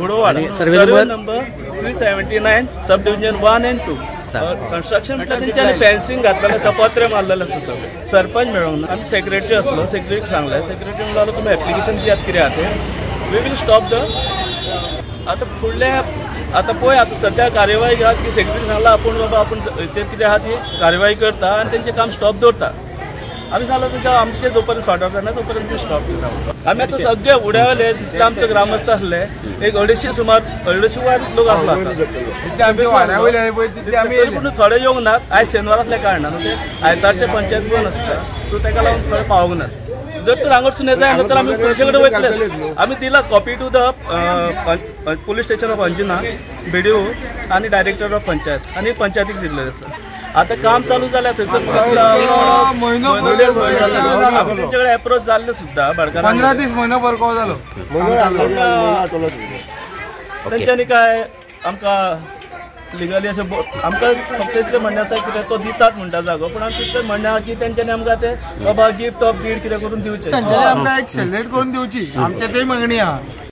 Udowada. Survey number 379 sub division 1 and 2. Construction तेंच्यांनी fencing घातलेलें आसा, पत्रे मारलेले आसा सगळे. सरपंच मेळोंक ना आनी सेक्रेटरी आसलो, सेक्रेटरीक सांगलें, सेक्रेटरी म्हणलो तुमी एप्लिकेशन दियात कितें आहा तें, we will stop the. आतां फुडल्या आतां पळय आतां सद्या कार्यवाही घेयात की सेक्रेटरी सांगला आपूण बाबा आपूण हेचेर कितें आहा ती कार्यवाही करता आनी तेंचें काम स्टॉप दवरता. आमी सांगला तुमच्या आमचे जोपर्यंत सॉर्ट आउट जायना तोपर्यंत तुमी स्टॉप दिता. आमी आतां सगळे उड्यावले जितले आमचे ग्रामस्थ आसले एक 250 सुमार 250 वयर लोक आसलो आतां, पूण थोडे येवंक नात. आयज शेनवार आसल्या कारणान ते आयतारचे पंचायत बंद आसता, सो ताका लागून थोडे पावूंक नात. जर तर हांगासून जायना तर आमी पुलिसे कडेन वयतले. आमी दिला copy to the police station of Anjuna, BDO आनी डायरेक्टर ऑफ पंचायत आनी पंचायतीक दिल्लें आसा. आतां काम चालू जाल्यार थंयसर तेंचे कडेन एप्रोच जाल्ले सुद्दां भाटकारां 15 दीस म्हयनो भर जालो तेंच्यांनी काय आमकां लिगली अशें आमकां फक्त इतलें म्हणणें आसा कितें तो दितात म्हणटा जागो, पूण आमचें इतलें म्हणणें आसा की तेंच्यांनी आमकां ते बाबा गिफ्ट ऑफ did कितें करून दिवचें, तेंच्यांनी आमकां एक सेलेक्ट करून दिवची, आमचें तें मागणी आहा.